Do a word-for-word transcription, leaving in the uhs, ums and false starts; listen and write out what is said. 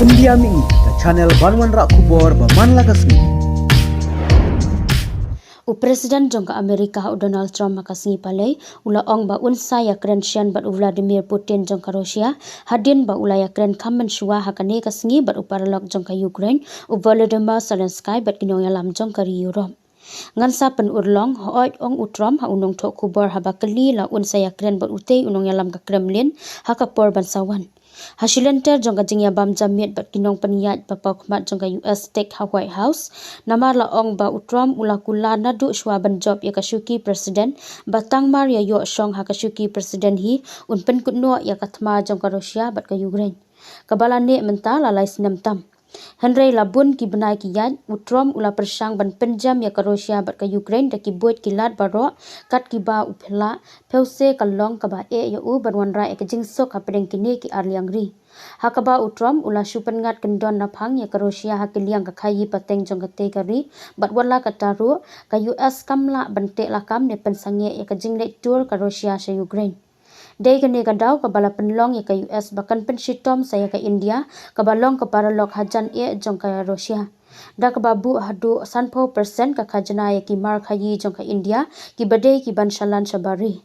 India Mini, ka channel ban wanrah khubor ba man la ka sngi. U President jong ka Amerika u Donald Trump ha ka sngi Palei u la ong ba un sa ïakren shen bad u Vladimir Putin jong ka Russia hadien ba u la ïakren kham mynshuwa ha kane ka sngi bad u paralok jong ka Ukraine u Volodymyr Zelensky bad ki nongïalam jong ka ri Europe. Ngan sa pynurlong, hooid, ong u Trump ha u nongthoh khubor haba kylli la un sa ïakren bad utei u nongïalam ka Kremlin ha ka por ban sa wan. Ha shilynter jong ka jingïabam jabieit bad ki nongpynïaid ba paw khmat jong ka U S stek ha White House, namar la ong ba u Trump u la kular naduh shuwa ban jop ïa ka shuki president ba tang mar ïa ïoh shong ha ka shuki president hi un pynkut noh ïa ka thma jong ka Russia bad ka Ukraine, kaba la neh mynta la lai snem tam. Hynrei la bun ki bnai ki ïaid, u Trump u la pyrshang ban pynjem ïa ka Russia bad ka Ukraine da ki buit ki lad baroh, kat kiba u phylla, phew se ka long kaba eh ïa u ban wanrah ïa ka jingsuk hapdeng kine ki ar liang ri. Ha kaba u Trump u la shu pynngat kyndon naphang ïa ka Russia ha ki liang ka khaïi pateng jong katei ka ri, bad wat la katta ruh, ka U S kam lah ban teh lakam ne pynsangeh ïa ka jingleit tur ka Russia sha Ukraine. Dei kane ka daw kaba la pynlong ïa ka U S ba kan pynshitom sa ïa ka India, kaba long ka paralok hajan eh jong ka Russia, da kaba buh haduh sanphew percent ka khajna ïa ki mar khaïi jong ka India, kiba dei ki ban shalan shabar ri.